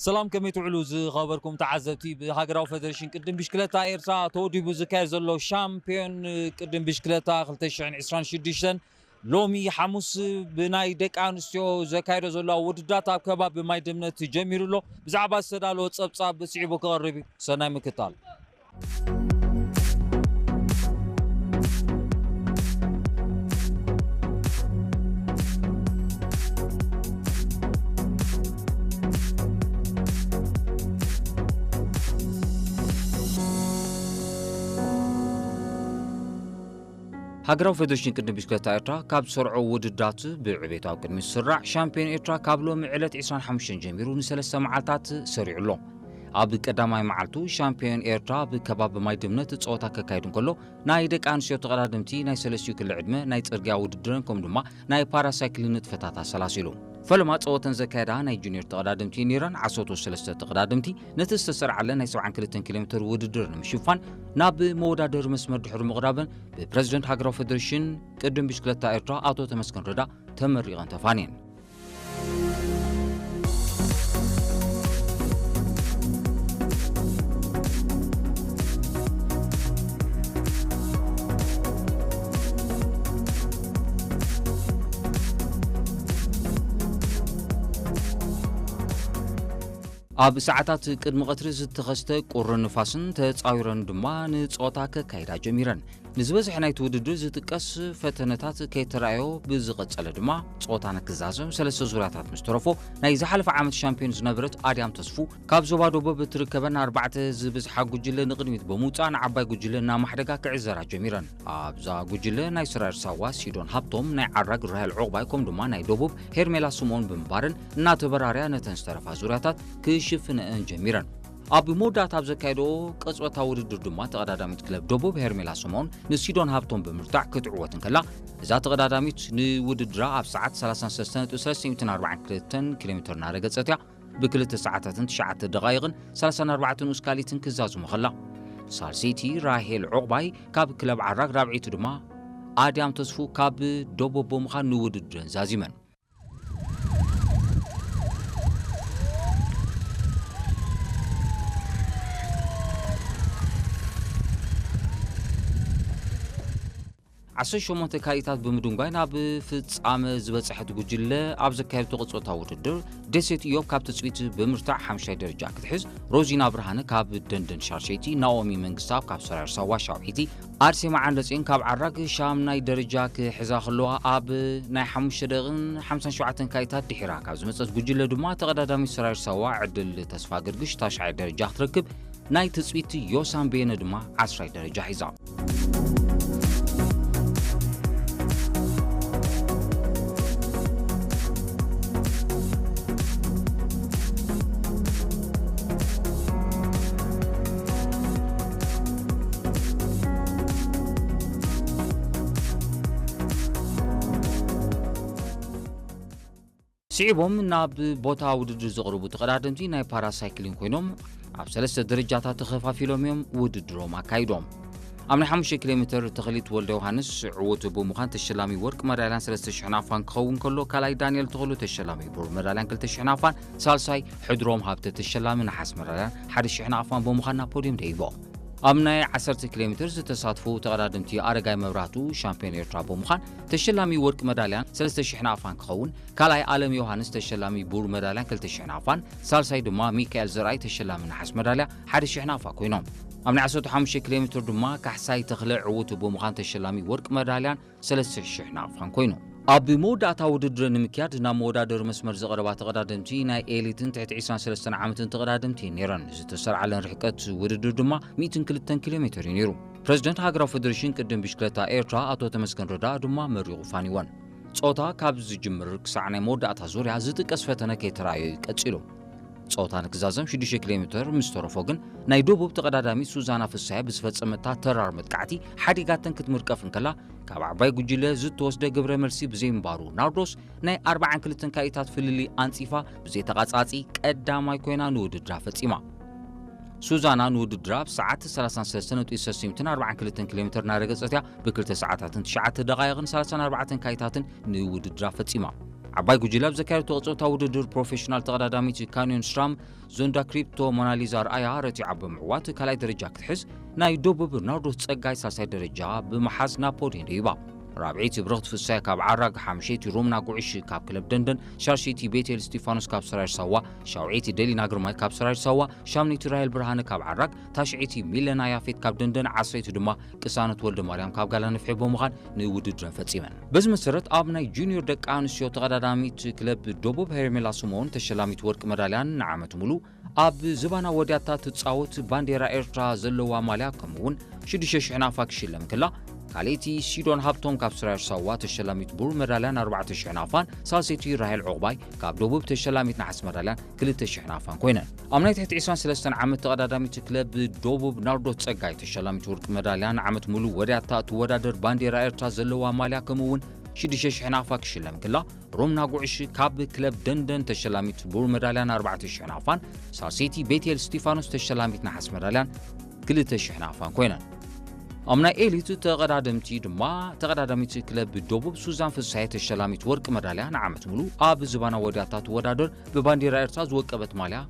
ሰላም፣ ከመይ ትውዕሉ ዝኸበርኩም ተዓዘብቲ? ብሃገራዊ ፌደሬሽን ቅድም ብሽክለታ ኤርትራ ተወዲቡ ዝካየድ ዘሎ ሻምፒዮን ቅድም ብሽክለታ ክልተ ሽሕን ዕስራን ሽዱሽተን ሎሚ ሓሙስ ብናይ ደቂ ኣንስትዮ ዘካየዶ ዘሎ ውድድራት ኣብ ከባቢ ማይ ደምነት ጀሚሩ ኣሎ። ብዛዕባ ዝተዳለወ ጸብጻብ ስዒቡ ክቐርብ እዩ። ሰናይ ምክታል። ሃገራዊ ፌደሬሽን ቅድም ብሽክለታ ኤርትራ ካብ ዝሰርዖ ውድድራት ብዕቤት ኣብ ቅድሚት ዝስራዕ ሻምፒዮን ኤርትራ ካብ ሎሚ ዕለት ዕስራን ሓሙሽተን ጀሚሩ ንሰለስተ መዓልታት ሰሪዑ ኣሎ። ኣብ ቀዳማይ መዓልቱ ሻምፒዮን ኤርትራ ኣብ ከባቢ ማይ ደምነት ጸወታ ከካይድ እንከሎ፣ ናይ ደቂ ኣንስትዮ ተቐዳደምቲ ናይ ሰለስቲኡ ክሊ ዕድመ ናይ ጽርግያ ውድድረን ከምኡ ድማ ናይ ፓራሳይክሊን ንጥፈታት ኣሰላሲሉ። ፈለማ ጸወተን ዘካየዳ ናይ ጁኒየር ተቐዳደምቲ ነይረን። ዓሰርተ ሰለስተ ተቐዳደምቲ ነቲ ዝተሰርዓለን ናይ ሰብዓን ክልተን ኪሎ ሜትር ውድድር ንምሽፋን ናብ መወዳደሪ መስመር ድሕሪ ምቕራበን ብፕረዚደንት ሃገራዊ ፌደሬሽን ቅድም ብሽክለታ ኤርትራ ኣቶ ተመስገን ረዳ ተመሪቐን ተፋንየን። ኣብ ሰዓታት ቅድሚ ቀትሪ ዝተኸስተ ቁርን ንፋስን ተጻዊረን ድማ ንጸወታ ከካይዳ ጀሚረን። ንዝበዝሐ ናይቲ ውድድር ዝጥቀስ ፈተነታት ከይተራእዮ ብዝቐጸለ ድማ ጸወታ ንክዛዘም ሰለስተ ዙርያታት ምስ ተረፎ ናይ ዝሓለፈ ዓመት ሻምፒዮን ዝነበረት ኣድያም ተስፉ ካብ ዞባ ደቡብ እትርከበን ኣርባዕተ ዝብዝሓ ጉጅለ ንቕድሚት ብምውጻእ ንዓባይ ጉጅለ እናማሕደጋ ክዕዘራ ጀሚረን። ኣብዛ ጉጅለ ናይ ስራር ሳዋ ሲዶን ሃብቶም፣ ናይ ዓራግ ራሄል ዑቕባይ፣ ከም ድማ ናይ ደቡብ ሄርሜላ ስምኦን ብምንባረን እናተበራርያ ነተን ዝተረፋ ዙርያታት ክሽፍነአን ጀሚረን። ኣብ መወዳእታ ኣብ ዘካየዶ ቅጽበታዊ ውድድር ድማ ተቐዳዳሚት ክለብ ደቡብ ሄርሜላ ስምኦን ንሲዶን ሃብቶም ብምርታዕ ክትዕወት እንከላ፣ እዛ ተቐዳዳሚት ንውድድራ ኣብ ሰዓት ሰላሳን ሰለስተን ነጥቢ ሰለስተ ሚእትን ኣርባዓን ክልተን ኪሎ ሜትር እናረገጸት እያ። ብክልተ ሰዓታትን ትሽዓተ ደቓይቕን ሰላሳን ኣርባዕተን ንኡስ ካልኢትን ክዛዝሙ ከላ፣ ሳልሰይቲ ራሄል ዑቕባይ ካብ ክለብ ዓራግ፣ ራብዐይቲ ድማ ኣድያም ተስፉ ካብ ደቡብ ብምዃን ንውድድረን ዛዚመን። ዓሰርተ ሸሞንተ ካልኢታት ብምድንጓይ ናብ ፍጻመ ዝበጽሐት ጉጅለ ኣብ ዘካየደቶ ቅጽበታዊ ውድድር፣ ደሴት ኢዮብ ካብ ትጽቢት ብምርታዕ ሓምሻይ ደረጃ ክትሕዝ፣ ሮዚና ብርሃነ ካብ ደንደን ሻርሸይቲ፣ ናኦሚ መንግስተኣብ ካብ ሰራር ሳዋ ሻውዒቲ፣ ኣርሴማ ዓንደጽዮን ካብ ዓራግ ሻምናይ ደረጃ ክሕዛ ከለዋ፣ ኣብ ናይ ሓሙሽተ ደቂቕን ሓምሳን ሸውዓተን ካልኢታት ድሒራ ካብ ዝመጸት ጉጅለ ድማ ተቐዳዳሚት ሰራር ሳዋ ዕድል ተስፋ ገርግሽ ታሽዓይ ደረጃ ክትረክብ፣ ናይ ትጽቢት ዮሳን በየነ ድማ ዓስራይ ደረጃ ሒዛ። ስዒቦም ናብ ቦታ ውድድር ዝቕርቡ ተቐዳደምቲ ናይ ፓራሳይክሊን ኮይኖም፣ ኣብ ሰለስተ ደረጃታት ተኸፋፊሎም እዮም ውድድሮም ኣካይዶም። ኣብ ናይ ሓሙሽተ ኪሎ ሜትር ተኽሊት ወልደ ዮሃንስ ዕዉት ብምዃን ተሸላሚ ወርቂ መዳልያን ሰለስተ ሽሕ ናፋን ክኸውን ከሎ፣ ካልኣይ ዳንኤል ተኽሉ ተሸላሚ ብሩር መዳልያን ክልተ ሽሕ ናፋን፣ ሳልሳይ ሕድሮም ሃብተ ተሸላሚ ነሓስ መዳልያን ሓደ ሽሕ ናፋን ብምዃን ናብ ፖድዮም ደይቦም። ኣብ ናይ ዓሰርተ ኪሎ ሜትር ዝተሳትፉ ተቐዳደምቲ ኣረጋይ መብራህቱ ሻምፒዮን ኤርትራ ብምዃን ተሸላሚ ወርቂ መዳልያን ሰለስተ ሽሕ ናፋን ክኸውን፣ ካልኣይ ኣለም ዮሃንስ ተሸላሚ ብሩር መዳልያን ክልተ ሽሕ ናፋን፣ ሳልሳይ ድማ ሚካኤል ዘርኣይ ተሸላሚ ነሓስ መዳልያ ሓደ ሽሕ ናፋ ኮይኖም። ኣብ ናይ ዓሰርተ ሓሙሽተ ኪሎ ሜትር ድማ ካሕሳይ ተኽለ ዕዉት ብምዃን ተሸላሚ ወርቂ መዳልያን ሰለስተ ሽሕ ናፋን ኮይኑ። ኣብ መወዳእታ ውድድር ንምክያድ ናብ መወዳደሪ መስመር ዝቐረባ ተቐዳደምቲ ናይ ኤሊትን ትሕቲ ዕስራን ሰለስተን ዓመትን ተቐዳደምቲ ነይረን። ዝተሰርዓለን ርሕቀት ውድድር ድማ ሚእትን ክልተን ኪሎ ሜትር እዩ ነይሩ። ፕረዚደንት ሃገራዊ ፌደሬሽን ቅድም ብሽክለታ ኤርትራ ኣቶ ተመስገን ረዳ ድማ መሪቑ ፋኒወን። ጸወታ ካብ ዝጅምር ክሳዕ ናይ መወዳእታ ዙርያ ዝጥቀስ ፈተነ ከይተራእዮ እዩ ቀጺሉ። ጸወታ ንክዛዘም ሽዱሽተ ኪሎ ሜትር ምስ ተረፎ ግን፣ ናይ ደቡብ ተቐዳዳሚት ሱዛና ፍሳየ ብዝፈጸመታ ተራር መጥቃዕቲ ሓዲጋተን ክትምርቀፍ እንከላ፣ ካብ ዓባይ ጉጅለ ዝተወስደ ግብረ መልሲ ብዘይምንባሩ፣ ናርዶስ ናይ ኣርባዓን ክልተን ካልኢታት ፍልልይ ኣንጺፋ ብዘይተቓጻጺ ቀዳማይ ኮይና ንውድድራ ፈጺማ። ሱዛና ንውድድራ ኣብ ሰዓት ሰላሳን ሰለስተን ነጥቢ ሰለስተ ሚእትን ኣርባዓን ክልተን ኪሎ ሜትር እናረገጸት እያ። ብክልተ ሰዓታትን ትሽዓተ ደቓይቕን ሰላሳን ኣርባዕተን ካልኢታትን ንውድድራ ፈጺማ። ዓባይ ጉጅለ ኣብ ዘካየደቶ ቅጽበታዊ ውድድር ፕሮፌሽናል ተቐዳዳሚት ካንዮን ስራም ዞንዳ ክሪፕቶ ሞናሊዛ ኣርኣያ ረቲዓ ብምዕዋት ካልኣይ ደረጃ ክትሕዝ፣ ናይ ደቡብ ናርዶስ ጸጋይ ሳልሳይ ደረጃ ብምሓዝ ናብ ፖድየም ደይባ። ራብዐይቲ ብርኽቲ ፍሳይ ካብ ዓራግ፣ ሓምሸይቲ ሮምና ጉዕሽ ካብ ክለብ ደንደን፣ ሻርሸይቲ ቤቴል ስቲፋኖስ ካብ ሰራየር ሳዋ፣ ሻውዐይቲ ደሊና ግርማይ ካብ ሰራየር ሳዋ፣ ሻምነይቲ ራሄል ብርሃነ ካብ ዓራግ፣ ታሽዐይቲ ሚለና ያፌት ካብ ደንደን፣ ዓስረይቲ ድማ ቅሳነት ወልደ ማርያም ካብ ጋላ ንፍሒ ብምዃን ንውድድረን ፈጺመን። በዚ መሰረት ኣብ ናይ ጁኒዮር ደቂ ኣንስትዮ ተቐዳዳሚት ክለብ ደቡብ ሄርሜላ ስምኦን ተሸላሚት ወርቂ መዳልያን ንዓመት ሙሉ ኣብ ዝባና ወድያታ ትጻወት ባንዴራ ኤርትራ ዘለዋ ማልያ ከምኡ እውን ሽዱሽተ ሽሕ ናፋ ክሽለም ክላ፣ ካልኣይቲ ሲዶን ሃብቶም ካብ ስራየር ሳዋ ተሸላሚት ብሩር መዳልያን ኣርባዕተ ሽሕ ናፋን፣ ሳልሰይቲ ራሄል ዑቕባይ ካብ ደቡብ ተሸላሚት ነሓስ መዳልያን ክልተ ሽሕ ናፋን ኮይነን። ኣብ ናይ ትሕቲ ዕስራን ሰለስተን ዓመት ተቐዳዳሚት ክለብ ደቡብ ናርዶስ ጸጋይ ተሸላሚት ወርቂ መዳልያ ንዓመት ሙሉ ወድያታ እትወዳደር ባንዴራ ኤርትራ ዘለዋ ማልያ ከምኡ እውን ሽዱሽተ ሽሕ ናፋ ክሽለም ክላ፣ ሮምና ጉዕሽ ካብ ክለብ ደንደን ተሸላሚት ብሩር መዳልያን ኣርባዕተ ሽሕ ናፋን፣ ሳልሰይቲ ቤቴል ስቲፋኖስ ተሸላሚት ነሓስ መዳልያን ክልተ ሽሕ ናፋን ኮይነን። ኣብ ናይ ኤሊት ተቐዳደምቲ ድማ ተቐዳዳሚት ክለብ ደቡብ ሱዛን ፍሳየ ተሸላሚት ወርቂ መዳልያ ንዓመት ሙሉ ኣብ ዝባና ወድያታ ትወዳደር ብባንዴራ ኤርትራ ዝወቀበት ማልያ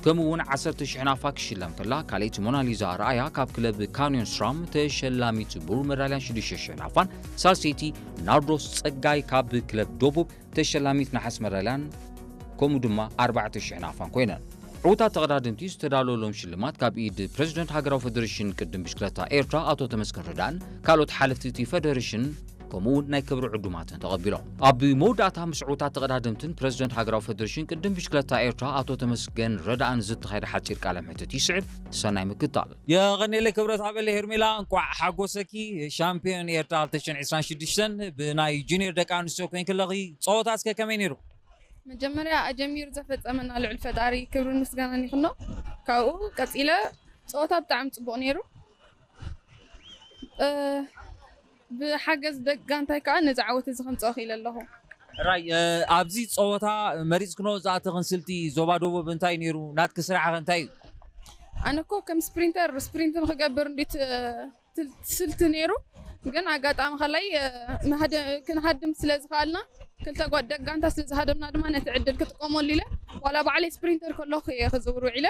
ከምኡ እውን ዓሰርተ ሽሕ ናፋ ክሽለም ከላ፣ ካልኣይቲ ሞናሊዛ ኣርኣያ ካብ ክለብ ካንዮን ስራም ተሸላሚት ብሩር መዳልያን ሽዱሽተ ሽሕ ናፋን፣ ሳልሰይቲ ናርዶስ ጸጋይ ካብ ክለብ ደቡብ ተሸላሚት ነሓስ መዳልያን ከምኡ ድማ ኣርባዕተ ሽሕ ናፋን ኮይነን። ዕዉታት ተቐዳደምቲ ዝተዳለወሎም ሽልማት ካብ ኢድ ፕሬዝደንት ሃገራዊ ፌደሬሽን ቅድም ብሽክለታ ኤርትራ ኣቶ ተመስገን ረዳእን ካልኦት ሓለፍቲ እቲ ፌደሬሽን ከምኡ እውን ናይ ክብሪ ዕዱማትን ተቐቢሎም። ኣብ መወዳእታ ምስ ዕዉታት ተቐዳደምትን ፕሬዝደንት ሃገራዊ ፌደሬሽን ቅድም ብሽክለታ ኤርትራ ኣቶ ተመስገን ረዳእን ዝተኻየደ ሓጺር ቃለ ምሕትት ይስዕብ። ሰናይ ምክታል። የቐኔለይ ክብረት ሃበለይ ሄርሜላ፣ እንቋዕ ሓጎሰኪ። ሻምፒዮን ኤርትራ ክልተ ሽሕን ዕስራን ሽዱሽተን ብናይ ጁኒየር ደቂ ኣንስትዮ ኮይንክለኺ፣ ጸወታ እስከ ከመይ ነይሩ? መጀመርያ ኣጀሚሩ ዘፈጸመና ልዑል ፈጣሪ ክብርን ምስጋናን ይኹኖ። ካብኡ ቀጺለ ጸወታ ብጣዕሚ ጽቡቕ ነይሩ። እ፣ ብሓገዝ ደቂ ጋንታይ ከኣ ነዚ ዓወት እዚ ከምጽኦ ክኢለ ኣለኹ። ራይ፣ እ፣ ኣብዚ ጸወታ መሪጽክኖ ዝኣተኽን ስልቲ ዞባ ደቡብ እንታይ ነይሩ? ናትኪ ስራሕ ኸ እንታይ እዩ? ኣነ እኮ ከም ስፕሪንተር ስፕሪንት ንክገብር እንዴት፣ እ፣ ትል-፣ ስልቲ ነይሩ። ግን ኣጋጣሚ ከላይ፣ እ፣ ንሃደ-፣ ክንሃድም ስለ ዝኸኣልና፣ ክልተ ጓድ ደቂ ጋንታ ስለ ዝሃደምና ድማ ነቲ ዕድል ክጥቀመሉ ኢለ፣ ዋላ ባዕለይ ስፕሪንተር ከለኹ እየ ክዝውር ውዒለ።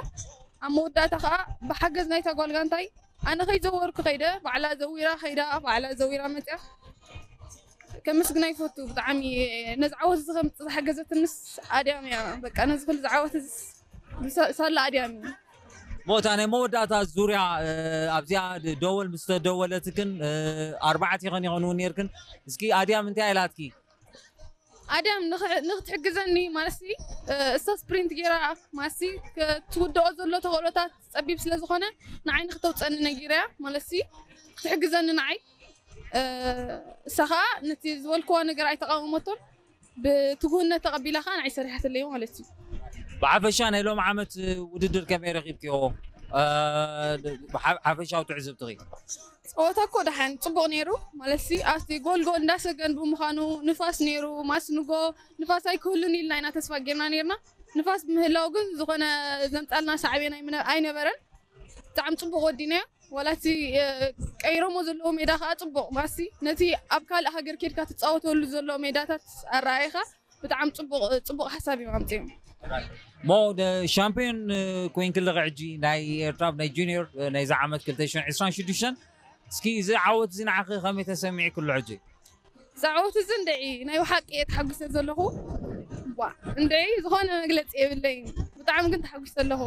ኣብ መወዳእታ ከኣ ብሓገዝ ናይታ ጓል ጋንታይ ኣነ ከይዘወርኩ ከይደ፣ ባዕላ ዘዊራ ከይዳ፣ ባዕላ ዘዊራ መጽያ። ከመስግና ይፈቱ ብጣዕሚ። ነዚ ዓወት እዚ ከምጽእ ዝሓገዘትንስ ኣድያም እያ። በቃ ነዚ ኩሉ ዝዓወት እዚ ሳ-፣ ሳላ ኣድያም እዩ። ሞታ ናይ መወዳእታ ዙርያ፣ እ፣ ኣብዚኣ ድ-፣ ደወል ምስ ተደወለትክን፣ እ፣ ኣርባዕተ ኸን ይኾኑ ነርክን። እስኪ ኣድያም እንታይ ኢላትኪ? ኣድያም ንኽ-፣ ንኽትሕግዘኒ ማለትሲ፣ እ፣ እሳ ስፕሪንት ጌራ ማለትሲ፣ ክትውድኦ ዘሎ ተኽእሎታት ጸቢብ ስለ ዝኾነ፣ ንዓይ ንኽተውጸኒ ነጊረያ ማለትሲ፣ ክትሕግዘኒ ንዓይ። እ፣ እሳ ኸኣ ነቲ ዝበልክዋ ነገር ኣይተቓወመቶን፣ ብትጉህነት ተቐቢላ ኸኣ ንዓይ ሰሪሓትለይ ማለት እዩ። ብሓፈሻ ናይ ሎም ዓመት ውድድር ከመይ ረኺብክዮ? እ፣ ብሓ-፣ ሓፈሻዊ ትዕዝብትኺ? ጸወታ እኮ ደሓን ጽቡቕ ነይሩ። ማለትሲ፣ ኣብቲ ጎል ጎል እንዳሰገን ብምዃኑ፣ ንፋስ ነይሩ፣ ማስንጎ፣ ንፋስ ኣይክህሉን ኢልና ኢና ተስፋ ጌርና ነይርና። ንፋስ ብምህላው ግን ዝኾነ ዘምጻልና ሳዕቤን ኣይምነ-፣ ኣይነበረን። ብጣዕሚ ጽቡቕ ወዲናዮ። ዋላ እቲ፣ እ፣ ቀይሮሞ ዘለዉ ሜዳ ከኣ ጽቡቕ። ማሲ፣ ነቲ ኣብ ካልእ ሃገር ኬድካ ትጻወተሉ ዘሎ ሜዳታት ኣረኣይኻ ብጣዕሚ ጽቡቕ፣ ጽቡቕ ሓሳብ እዮም ኣምጺኦም። እሞ፣ ደ-፣ ሻምፒዮን፣ እ፣ ኮይንክለኺ ሕጂ ናይ ኤርትራ ናይ ጁኒየር፣ እ፣ ናይዚ ዓመት ክልተ ሽሕን ዕስራን ሽዱሽተን። እስኪ እዚ ዓወት እዚ ንዓኺ ከመይ ተሰሚዕክሉ ሕጂ? እዚ ዓወት እዚ እንድዒ ናይ ብሓቂ እየ ተሓጒሰ ዘለኹ። ዋ፣ እንድዒ ዝኾነ መግለጺ የብለይን። ብጣዕሚ ግን ተሓጒሰ ኣለኹ።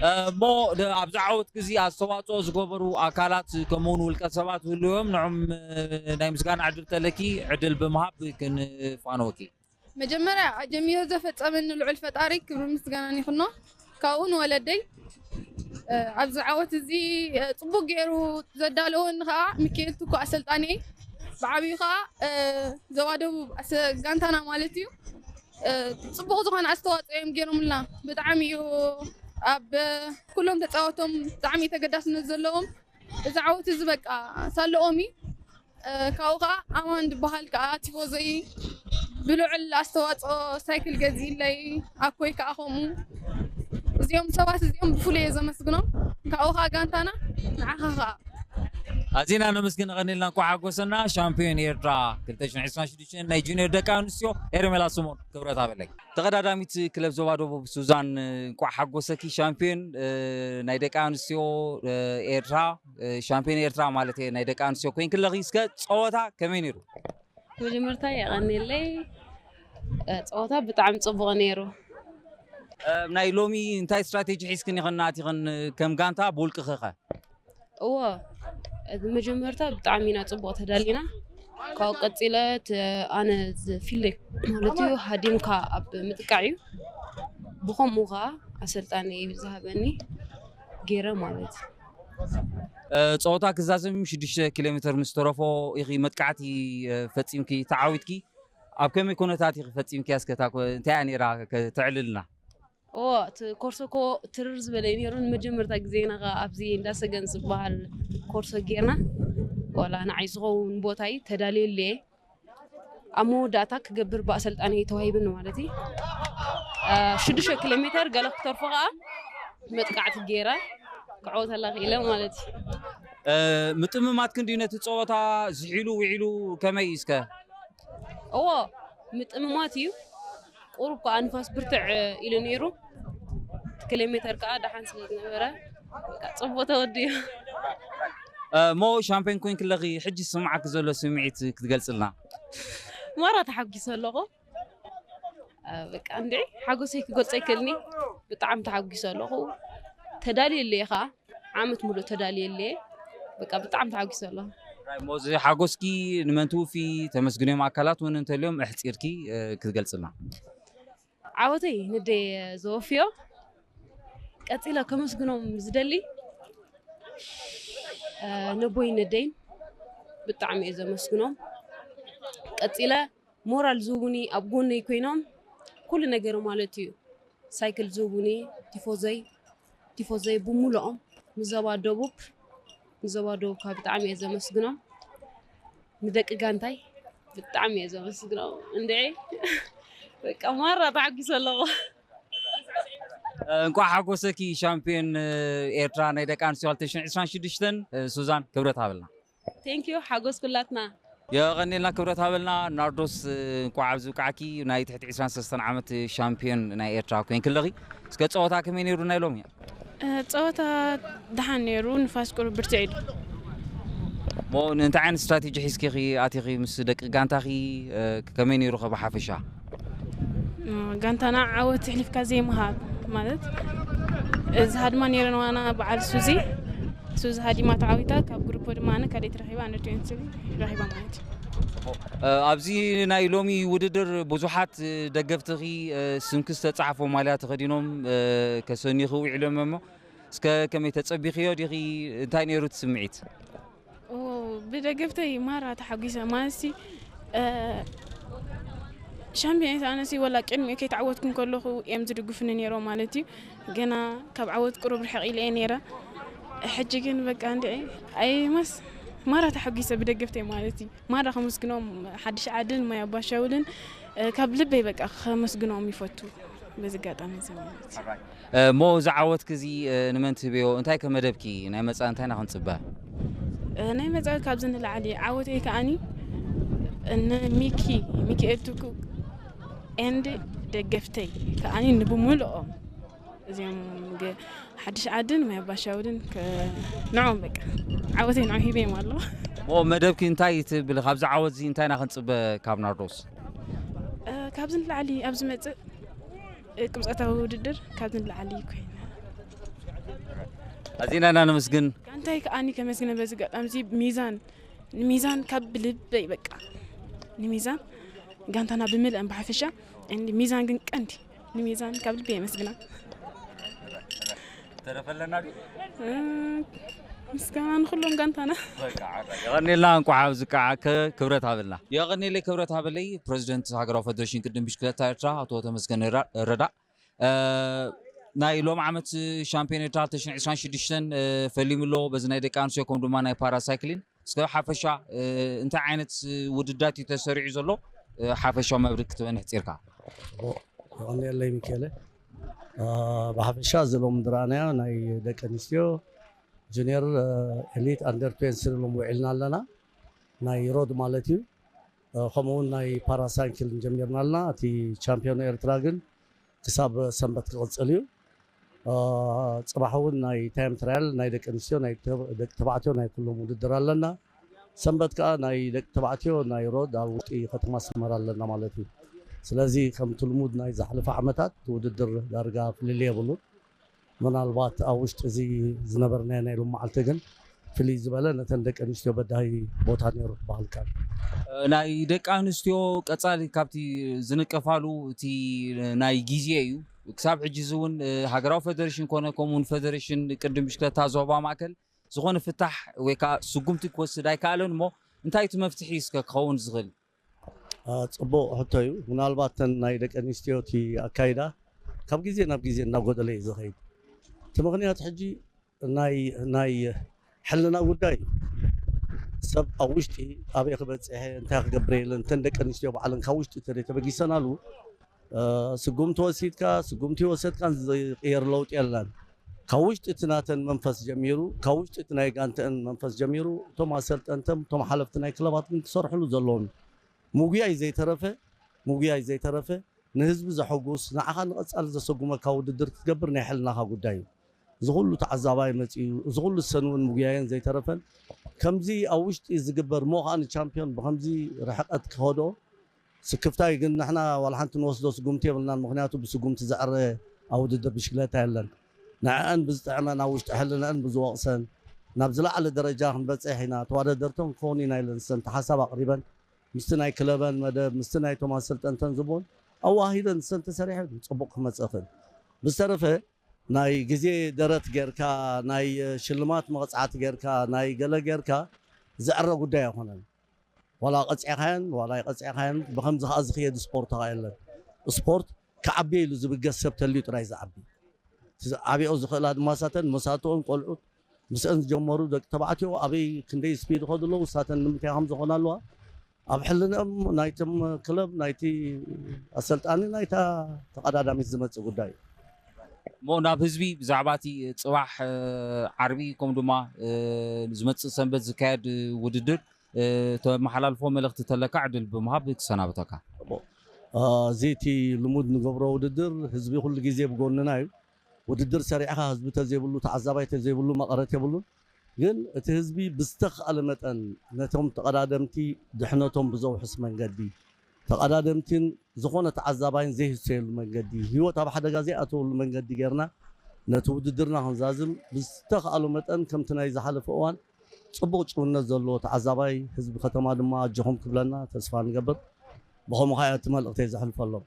እ፣ እሞ ደ-፣ ኣብዚ ዓወት እዚ ኣስተዋጽኦ ዝገበሩ ኣካላት ከምኡውን ውልቀ ሰባት ህልዎም ንዖም፣ እ፣ ናይ ምስጋና ዕድል ተለኪ ዕድል ብምሃብ ክንፋነወኪ። መጀመርያ ኣጀሚሩ ዘፈጸመኒ ልዑል ፈጣሪ ክብሪ ምስጋናን ይኹኖ። ካብኡ ንወለደይ፣ እ፣ ኣብዚ ዓወት እዚ፣ እ፣ ጽቡቕ ገይሩ ዘዳለወኒ ኸኣ ሚካኤል ትኩ ኣሰልጣኒ፣ ብዓብዩ ኸኣ፣ እ፣ ዞባ ደቡብ ኣሰ-፣ ጋንታና ማለት እዩ። እ፣ ጽቡቕ ዝኾነ ኣስተዋጽኦ እዮም ገይሮምልና። ብጣዕሚ እዩ ኣብ ኩሎም ተጻወቶም ብጣዕሚ ተገዳስነት ዘለዎም። እዚ ዓወት እዚ በቃ ሳለኦም እዩ። እ፣ ካብኡ ከኣ ኣማን ዝበሃል ከኣ ቲፎዞይ ብልዑል ኣስተዋጽኦ ሳይክል ገዚእለይ፣ ኣኮይ ከኣ ከምኡ። እዚኦም ሰባት እዚኦም ብፍሉይ እየ ዘመስግኖም። ካብኡ ከኣ ጋንታና ንዓኻ ከኣ። ኣዚና ነመስግን፣ ቐኒልና። እንኳዕ ሓጎሰና። ሻምፒዮን ኤርትራ ክልተ ሽሕን ዕስራን ሽዱሽተን ናይ ጁኒየር ደቂ ኣንስትዮ ሄርሜላ ስምኦን። ክብረት ሃበለይ። ተቐዳዳሚት ክለብ ዞባ ደቡብ ሱዛን፣ እንኳዕ ሓጎሰኪ። ሻምፒዮን ናይ ደቂ ኣንስትዮ ኤርትራ፣ ሻምፒዮን ኤርትራ ማለት ናይ ደቂ ኣንስትዮ ኮይንክለኺ። እስከ ጸወታ ከመይ ነይሩ? መጀመርታ የቐንየለይ። ጸወታ ብጣዕሚ ጽቡቕ ነይሩ። ናይ ሎሚ እንታይ ስትራቴጂ ሒዝክን ኢኽን ኣቲኽን ከም ጋንታ ብውልቅኺ ኸ? እዎ፣ እቲ መጀመርታ ብጣዕሚ ኢና ጽቡቕ ተዳሊና። ካብኡ ቀጺለ እቲ ኣነ ዝፊልደይ ማለት እዩ ሃዲምካ ኣብ ምጥቃዕ እዩ። ብኸምኡ ኸዓ ኣሰልጣኒ እዩ ዝሃበኒ ገይረ ማለት እዩ። ጸወታ ክዛዘም ሽዱሽተ ኪሎ ሜትር ምስ ተረፎ ኢኺ መጥቃዕቲ ፈጺምኪ ተዓዊትኪ። ኣብ ከመይ ኩነታት ኢኺ ፈጺምኪያ? እስከ እታ ኮ- እንታይ እያ ነይራ? ከተዕልልና። እዎ፣ እቲ ኮርሶ እኮ ትርር ዝበለ እዩ ነይሩ። ንመጀመርታ ግዜና ኸዓ ኣብዚ እንዳሰገን ዝበሃል ኮርሶ ጌርና፣ ዋላ ንዓይ ዝኸውን ቦታ እዩ ተዳልየሉ እየ። ኣብ መወዳእታ ክገብር ብኣሰልጣኒ ተዋሂብኒ ማለት እዩ። ሽዱሽተ ኪሎ ሜትር ገለ ክተርፎ ኸዓ መጥቃዕቲ ገይረ ክዕወተላ ክኢለ ማለት እዩ። ምጥምማት ክንዲ ነቲ ጸወታ ዝሒሉ ውዒሉ ከመይ እዩ እስከ? እዎ፣ ምጥምማት እዩ። ቁሩብ ከዓ ንፋስ ብርትዕ ኢሉ ነይሩ። ኪሎ ሜትር ከዓ ደሓን ስለ ዝነበረ በቃ ጽቡቕ ተወዲኡ። እሞ ሻምፒዮን ኮይንክለኺ ሕጂ ዝስምዓኪ ዘሎ ስምዒት ክትገልጽልና? ማራ ተሓጒሰ ኣለኹ። በቃ እንድዒ ሓጎሰይ ክገልጾ ኣይክእልኒ። ብጣዕሚ ተሓጒሰ ኣለኹ። ተዳልየለይ ከዓ ዓመት ሙሉእ ተዳልየለይ። በቃ ብጣዕሚ ተሓጒሰ ኣለኹ። እሞ እዚ ሓጎስኪ ንመን ትውፊ? ተመስግንዮም ኣካላት እውን እንተልዮም ኣሕጺርኪ ክትገልጽልና? ዓወተይ ንደይ ዘወፍዮ። ቀጺለ ከመስግኖም ዝደሊ ነቦይ ነደይን ብጣዕሚ እየ ዘመስግኖም። ቀጺለ ሞራል ዝህቡኒ ኣብ ጎነይ ኮይኖም ኩሉ ነገር ማለት እዩ። ሳይክል ዝህቡኒ ቲፎዞይ ቲፎዞይ ብምሉኦም ንዞባ ደቡብ ንዞባ ደቡብ ካብ ብጣዕሚ እየ ዘመስግኖም። ንደቂ ጋንታይ ብጣዕሚ እየ ዘመስግኖም። እንድዒ በቃ ማራ ተሓጒሰ ኣለኹ። እንኳዕ ሓጎሰኪ ሻምፒዮን ኤርትራ ናይ ደቂ ኣንስትዮ ክልተ ሽሕን ዕስራን ሽዱሽተን ሱዛን ክብረት ሃበልና። ቴንኪዩ ሓጎስ ኩላትና። የቐኒልና ክብረት ሃበልና። ናርዶስ እንኳዕ ኣብዚ ብቃዕኪ። ናይ ትሕቲ ዕስራን ሰለስተን ዓመት ሻምፒዮን ናይ ኤርትራ ኮይንኪ ኣለኺ። እስከ ጸወታ ከመይ ነይሩ ናይ ሎሚ? ጸወታ ደሓን ነይሩ፣ ንፋስ ቁሩብ ብርትዕ ኢሉ። ሞ እንታይ ዓይነት ስትራቴጂ ሒዝኪ ኢኺ ኣቲኺ ምስ ደቂ ጋንታኺ? ከመይ ነይሩ ከ ብሓፈሻ? ጋንታና ዓወት ኣሕሊፍካ ዘይምሃብ ማለት፣ እዚ ሃድማ ነይረን ዋና በዓል ሱዚ ሱዚ ሃዲማ ተዓዊታ፣ ካብ ግሩፖ ድማ ኣነ ካልኣይቲ ረኺባ ኣንደር ትዌንቲ ረኺባ ማለት እዩ። ኣብዚ ናይ ሎሚ ውድድር ብዙሓት ደገፍትኺ ስምኪ ዝተጻሕፎ ማልያ ተኸዲኖም ከሰንዩኺ ውዒሎም እሞ፣ እስከ ከመይ ተጸቢኽዮ ዲኺ? እንታይ ነይሩ እቲ ስምዒት? ብደገፍተይ ማራ ተሓጒሰ ማለትሲ፣ ሻምፒዮን ኣነሲ ወላ ቅድሚኡ ከይተዓወትኩ እንከለኹ እዮም ዝድግፉኒ ነይሮም ማለት እዩ። ገና ካብ ዓወት ቅሩብ ርሕቕ ኢለ እየ ነይረ። ሕጂ ግን በቃ እንድዒ ኣይመስ ማራ ተሓጒሰ ብደገፍተይ ማለት እዩ። ማራ ከመስግኖም ሓድሽ ዓድን ማይ ኣባሻውልን ካብ ልበይ በቃ ከመስግኖም ይፈቱ በዚ ኣጋጣሚ እዚ ማለት እዩ። እሞ እዚ ዓወትኪ እዚ ንመን ትህብዮ? እንታይ ከ መደብኪ? ናይ መጻኢ እንታይ ኢና ክንጽበ? ናይ መጻኢ ካብዚ ንላዕሊ ዓወተይ ከኣኒ ንሚኪ ሚኪኤል ቱኩ ኤንድ ደገፍተይ ከኣኒ ንብምልኦም እዚኦም ሓድሽ ዓድን ማይ ኣባሻውልን ንዖም በቃ ዓወተይ ንዖም ሂበዮም ኣለኹ። እሞ መደብኪ እንታይ ትብል? ካብዚ ዓወት እዚ እንታይ ኢና ክንጽበ ካብ ናርዶስ? ካብዚ ንላዕሊ ኣብ ዝመጽእ ቅብጸታዊ ውድድር ካብዚ ንላዕሊ ኮይና። ኣዚና ኢና ነመስግን። ጋንታይ ከኣኒ ከመስግነ በዚ ኣጋጣሚ እዚ ሚዛን ንሚዛን ካብ ልበይ በቃ ንሚዛን ጋንታና ብምልአን ብሓፈሻ እንዲ ሚዛን ግን ቀንዲ ንሚዛን ካብ ልበይ የመስግና። ተረፈለና ድዩ? ምስጋና ንኩሎም ጋንታና። የቐኔልና እንኳዕ ኣብዚ ከዓ ክብረት ሃበልና። የቐኔለይ ክብረት ሃበለይ ፕሬዚደንት ሃገራዊ ፌደሬሽን ቅድም ብሽክለታ ኤርትራ ኣቶ ተመስገን ረዳእ። ናይ ሎም ዓመት ሻምፒዮን ኤርትራ ክልተ ሽሕን ዕስራን ሽዱሽተን ፈሊሙ ኣሎ። በዚ ናይ ደቂ ኣንስትዮ ከምኡ ድማ ናይ ፓራሳይክሊን። እስከ ሓፈሻ እንታይ ዓይነት ውድዳት እዩ ተሰሪዑ ዘሎ? ሓፈሻዊ መብርሂ ክትበኒ ሕጺርካ። የቐንየለይ ሚካኤለ። ብሓፈሻ እዚ ሎም ዝረኣናዮ ናይ ደቂ ኣንስትዮ ጁኒየር፣ ኤሊት፣ ኣንደር ትዌንቲ ስሪ ኢሎም ውዒልና ኣለና። ናይ ሮድ ማለት እዩ። ከምኡውን ናይ ፓራሳይክል ጀሚርና ኣለና። እቲ ቻምፒዮን ኤርትራ ግን ክሳብ ሰንበት ክቕጽል እዩ። ጽባሕ እውን ናይ ታይም ትራያል ናይ ደቂ ኣንስትዮ፣ ናይ ደቂ ተባዕትዮ ናይ ኩሎም ውድድር ኣለና። ሰንበት ከዓ ናይ ደቂ ተባዕትዮ ናይ ሮድ ኣብ ውሽጢ ከተማ ኣስመራ ኣለና ማለት እዩ። ስለዚ ከምቲ ልሙድ ናይ ዝሓለፈ ዓመታት ውድድር ዳርጋ ፍልልይ የብሉን። ምናልባት ኣብ ውሽጢ እዚ ዝነበርናዮ ናይ ሎም መዓልቲ ግን ፍልይ ዝበለ ነተን ደቂ ኣንስትዮ በዳሂ ቦታ ነይሩ ክበሃል ይከኣል። ናይ ደቂ ኣንስትዮ ቀጻሊ ካብቲ ዝንቀፋሉ እቲ ናይ ግዜ እዩ። ክሳብ ሕጂ እዚ እውን ሃገራዊ ፈደሬሽን ኮነ ከምኡውን ፈደሬሽን ቅድም ብሽክለታ ዞባ ማእከል ዝኾነ ፍታሕ ወይ ከዓ ስጉምቲ ክወስድ ኣይከኣለን እሞ እንታይ እቲ መፍትሒ እስከ ክኸውን ዝኽእል? ጽቡቕ ሕቶ እዩ። ምናልባት ተን ናይ ደቂ ኣንስትዮ እቲ ኣካይዳ ካብ ግዜ ናብ ግዜ እናጎደለ እዩ ዝኸይድ። እቲ ምኽንያት ሕጂ ናይ ናይ ሕልና ጉዳይ እዩ። ሰብ ኣብ ውሽጢ ኣበይ ክበፅሐ እንታይ ክገብር የለን። እተን ደቂ ኣንስትዮ ባዕለን ካብ ውሽጢ ተደይ ተበጊሰናሉ ስጉምቲ ወሲድካ ስጉምቲ ወሰድካን ዝቅየር ለውጢ የለን። ካብ ውሽጢ እቲ ናተን መንፈስ ጀሚሩ ካብ ውሽጢ እቲ ናይ ጋንተአን መንፈስ ጀሚሩ እቶም ኣሰልጠንተም እቶም ሓለፍቲ ናይ ክለባት ግን ክሰርሕሉ ዘለዎም ምጉያይ ዘይተረፈ ምጉያይ ዘይተረፈ ንህዝቢ ዘሐጉስ ንዓኻ ንቐጻሊ ዘሰጉመካ ውድድር ክትገብር ናይ ሕልናኻ ጉዳይ እዩ። እዚ ኩሉ ተዓዛባይ መጺኡ እዚ ኩሉ ሰን እውን ምጉያየን ዘይተረፈን ከምዚ ኣብ ውሽጢ ዝግበር ሞ ከዓ ንቻምፒዮን ብከምዚ ርሕቀት ክኸዶ ስክፍታይ ግን ንሕና ዋላ ሓንቲ ንወስዶ ስጉምቲ የብልናን ምክንያቱ ብስጉምቲ ዘዕረ ኣብ ውድድር ብሽክለታ የለን። ንዕአን ብዝጥዕመን ኣብ ውሽጢ ሕልንአን ብዝወቕሰን ናብ ዝለዓለ ደረጃ ክንበፅሕ ኢና ተዋዳደርተን ክኸውን ኢና ኢለን ሰንቲ ሓሳብ ኣቕሪበን ምስቲ ናይ ክለበን መደብ ምስቲ ናይቶም ኣሰልጠንተን ዝቦን ኣዋሂደን ሰንቲ ሰሪሐን ፅቡቕ ክመፅእ ክእል ብዝተረፈ ናይ ግዜ ደረት ጌርካ ናይ ሽልማት መቕፃዕቲ ጌርካ ናይ ገለ ጌርካ ዝዕረ ጉዳይ ኣይኮነን ዋላ ቀፂዕካየን ዋላ ይቀፂዕካየን ብከምዚ ከዓ ዝክየድ ስፖርት ከዓ የለን ስፖርት ክዓቢ ኢሉ ዝብገስ ሰብ ተልዩ ጥራይ ዝዓቢ ዓቢኦ ዝኽእላ ድማ ሳተን መሳትኦን ቆልዑት ምስአን ዝጀመሩ ደቂ ተባዕትዮ ኣበይ ክንደይ ስፒድ ይኸዱ ኣለዉ ሳተን ንምንታይ ከም ዝኾና ኣለዋ ኣብ ሕልንኦም ናይቶም ክለብ ናይቲ ኣሰልጣኒ ናይታ ተቐዳዳሚት ዝመፅእ ጉዳይ እዩ እሞ ናብ ህዝቢ ብዛዕባ እቲ ፅባሕ ዓርቢ ከምኡ ድማ ዝመፅእ ሰንበት ዝካየድ ውድድር ተመሓላልፎ መልእኽቲ ተለካ ዕድል ብምሃብ ክሰናብተካ እዚ እቲ ልሙድ ንገብሮ ውድድር ህዝቢ ኩሉ ግዜ ብጎንና እዩ ውድድር ሰሪዕኻ ህዝቢ ተዘይብሉ ተዓዛባይ ተዘይብሉ መቐረት የብሉን ግን እቲ ህዝቢ ብዝተኽኣለ መጠን ነቶም ተቐዳደምቲ ድሕነቶም ብዘውሕስ መንገዲ ተቐዳደምቲን ዝኾነ ተዓዛባይን ዘይህሰየሉ መንገዲ ህይወት ኣብ ሓደጋ ዘይኣተወሉ መንገዲ ጌርና ነቲ ውድድርና ክንዛዝም ብዝተኽኣሎ መጠን ከምቲ ናይ ዝሓለፈ እዋን ፅቡቕ ጭውነት ዘለዎ ተዓዛባይ ህዝቢ ከተማ ድማ ኣጆኹም ክብለና ተስፋ ንገብር ብኸምኡ ከዓ እቲ መልእኽተይ ዘሕልፈሎም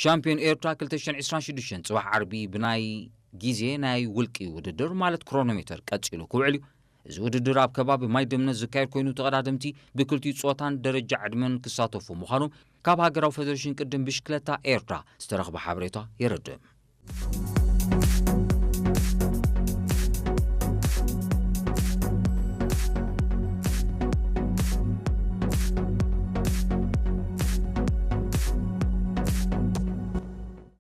ሻምፒዮን ኤርትራ ክልተ ሽሕን ዕስራን ሽዱሽተን ጽባሕ ዓርቢ ብናይ ግዜ ናይ ውልቂ ውድድር ማለት ክሮኖሜተር ቀጺሉ ክውዕል እዩ። እዚ ውድድር ኣብ ከባቢ ማይ ደምነት ዝካየድ ኮይኑ ተቐዳደምቲ ብክልቲኡ ጾታን ደረጃ ዕድመን ክሳተፉ ምዃኖም ካብ ሃገራዊ ፈደሬሽን ቅድም ብሽክለታ ኤርትራ ዝተረኽበ ሓበሬታ የረድእ።